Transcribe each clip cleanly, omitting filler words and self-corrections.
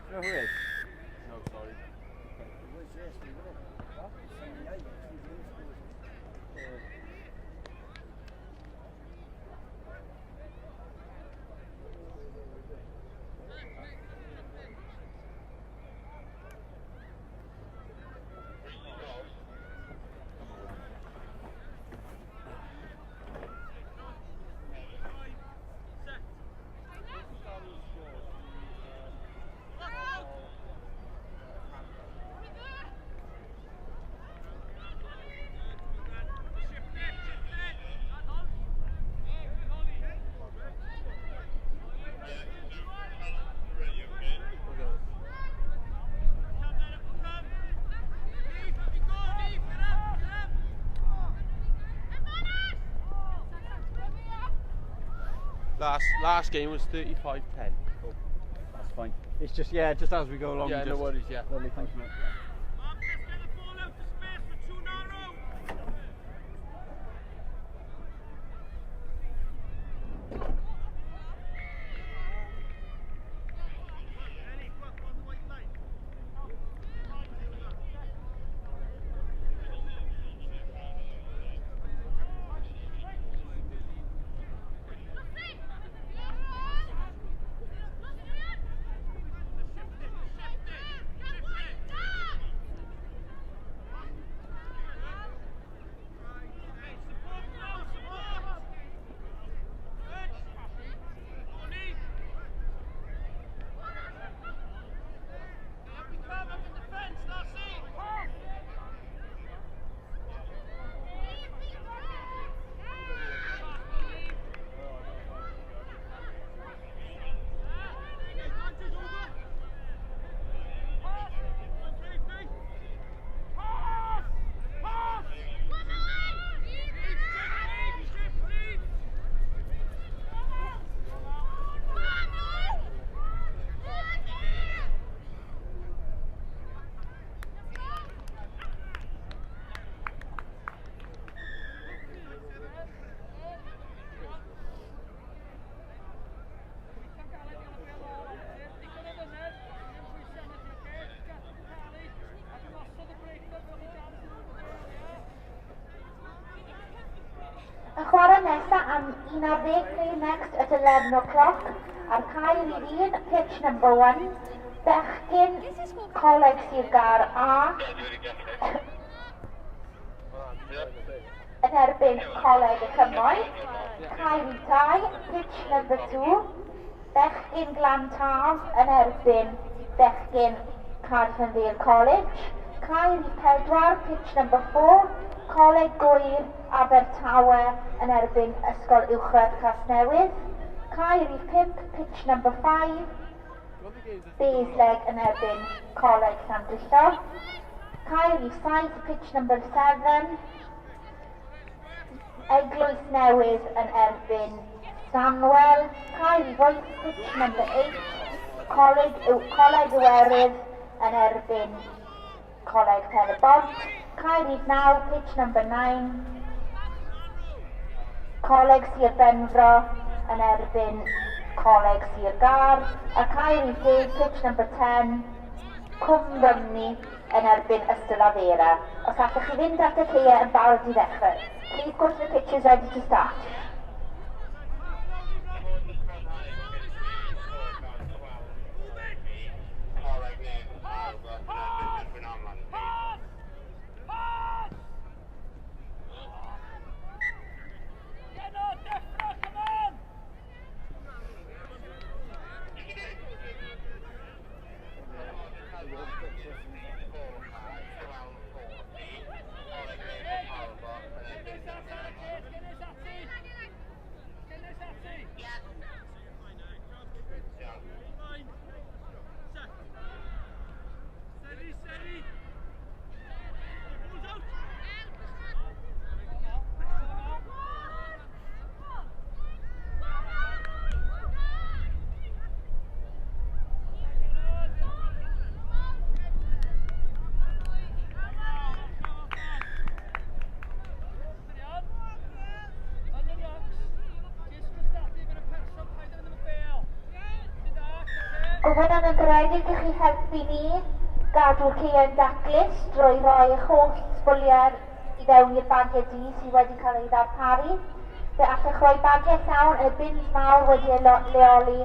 You know who it is? No, sorry. It was yesterday, wasn't it? What? Sunday night, 2 games scored. Last game was 35-10. Cool. That's fine. It's just, yeah, just as we go along. Yeah, just, no worries, yeah. Lovely, thank you, mate. Marcus, get the ball out to space for too narrow. Ellie, go up on the white line. Support now, support! Good! Go, Lee! Up we come, up in defence, Darcy! Advantage over! Pass! Play, play! Pass! Pass! Leave, shift, leave, shift, leave! Y chwarae nesaf am 11, play next at 11 o'clock ar cae rhif 1, pitch number 1, bechgyn Coleg Sir Gâr A yn erbyn Coleg y Cymoedd. Cae rhif 2, pitch number 2, bechgyn Glan Taf yn erbyn bechgyn Cardiff and Vale College. Cae rhif 4, pitch number 4, Coleg Gŵyr Abertawe yn erbyn Ysgol Uwchradd Casnewydd. Cae rhif 5, pitch number 5, Bassaleg yn erbyn Coleg Llandrillo. Cae rhif 7, pitch number 7, Eglwys Newydd yn erbyn Stanwell. Cae rhif 8, pitch number 8, Coleg Iwerydd yn erbyn Coleg Pen-y-bont. Cae rhif 9, pitch number 9, Coleg Sir Benfro yn erbyn Coleg Sir Gâr. A cae rhif 10, pitch number 10, Cwm Rhymni yn erbyn Ystalyfera. Os allwch chi fynd at y caeau yn barod i ddechrau. Please go to the pitches ready to start. Pass! Pass! Get on, Deffro, come on! Get this at, get this at. Gofynnwn yn garedig i chi helpu ni gadw'r caeau'n daclus drwy roi eich holl sbwriel i fewn i'r bagiau du sydd wedi cael ei ddarparu. Fe allwch roi bagiau llawn yn y bins mawr wedi eu leoli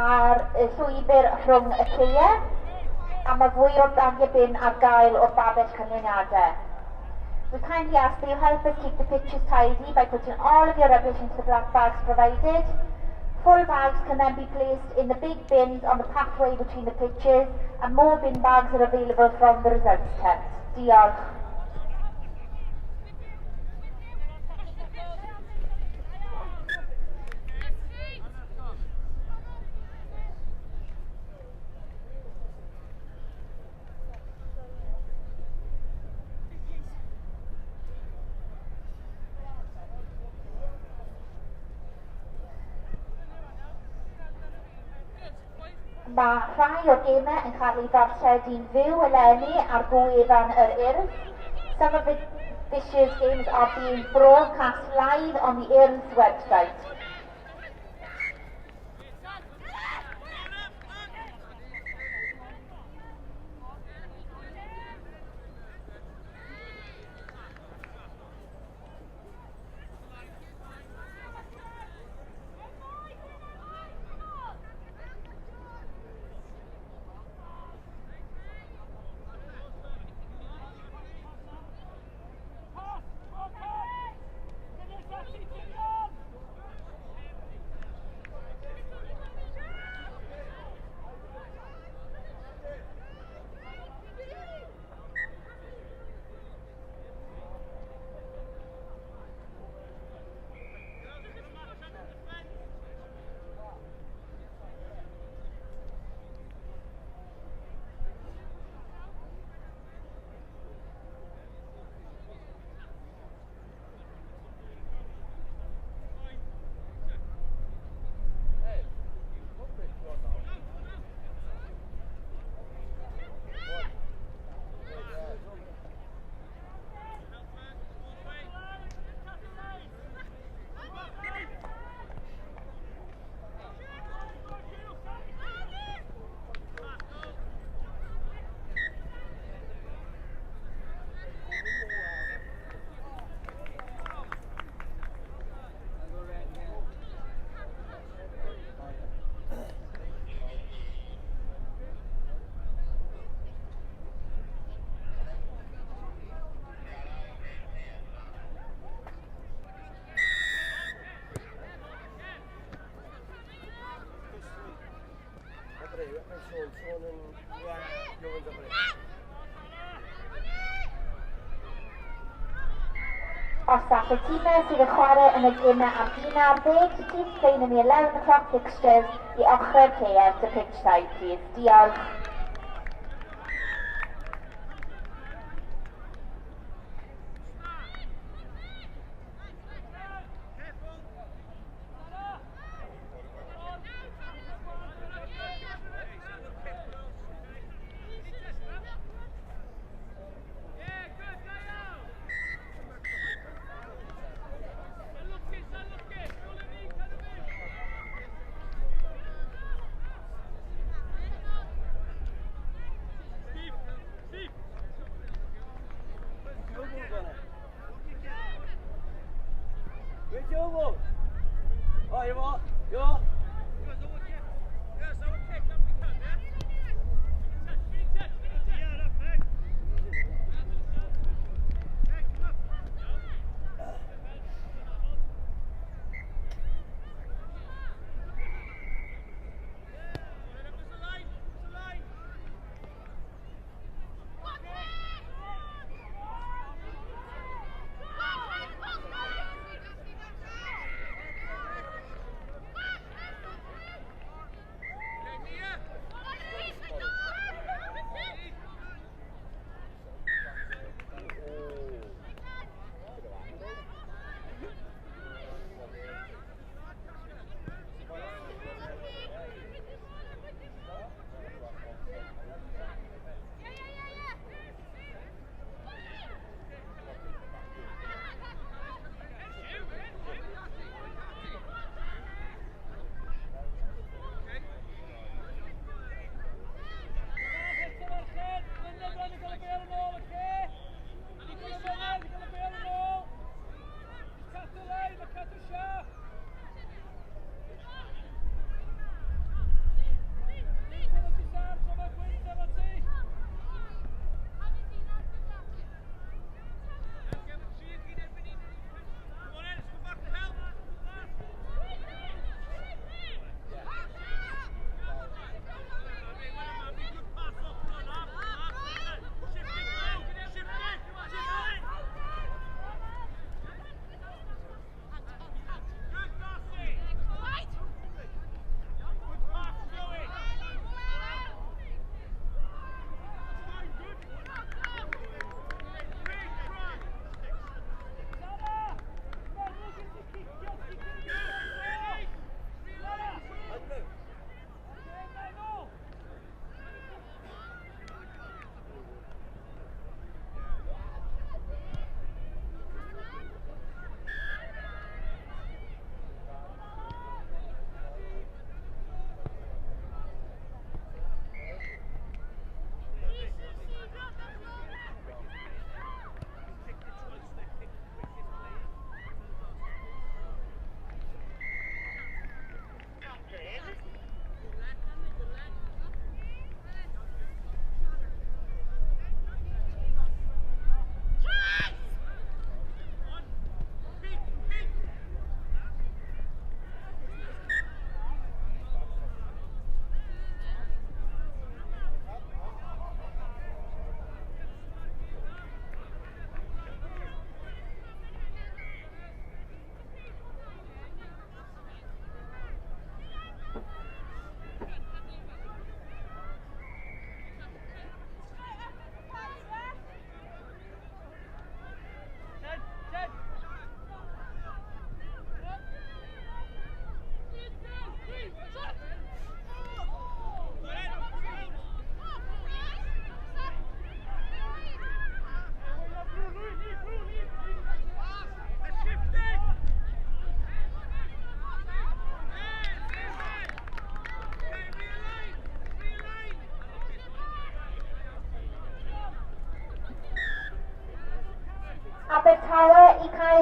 ar y llwybr rhwng y caeau, a mae fwy o bagiau bin ar gael o'r babell canlyniadau. We kindly ask that you help us keep the pitches tidy by putting all of your rubbish into the black bags provided. Full bags can then be placed in the big bins on the pathway between the pitches, and more bin bags are available from the results tent. Diolch. Mae rhai o'r gemau yn cael eu darlledu'n fyw eleni ar gwefan yr Urdd. Some of this year's games are being broadcast live on the Urdd website. Os all y tîmau sydd yn chwarae yn y gemau am 11, teams playing in the 11 o'clock fixtures i ochrau'r caeau to pitch side, please. Diolch.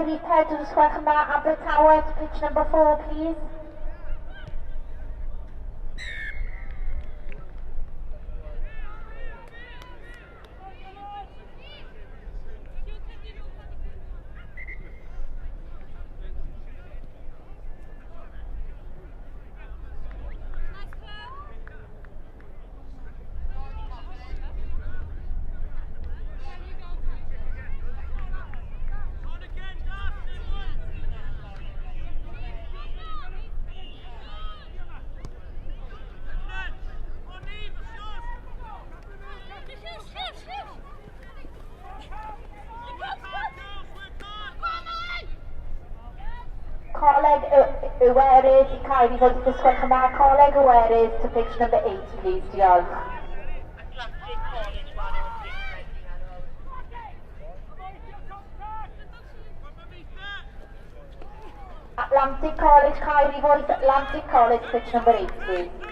Cae rhif 4 os gwelwch yn dda, Abertawe to pitch number 4, please. Coleg Iwerydd i cae rhif 8 os gwelwch yn dda. Coleg Iwerydd to pitch number 8, please. Diolch. Atlantic College 103. Atlantic College, cae rhif 8, Atlantic College, pitch number 8, please.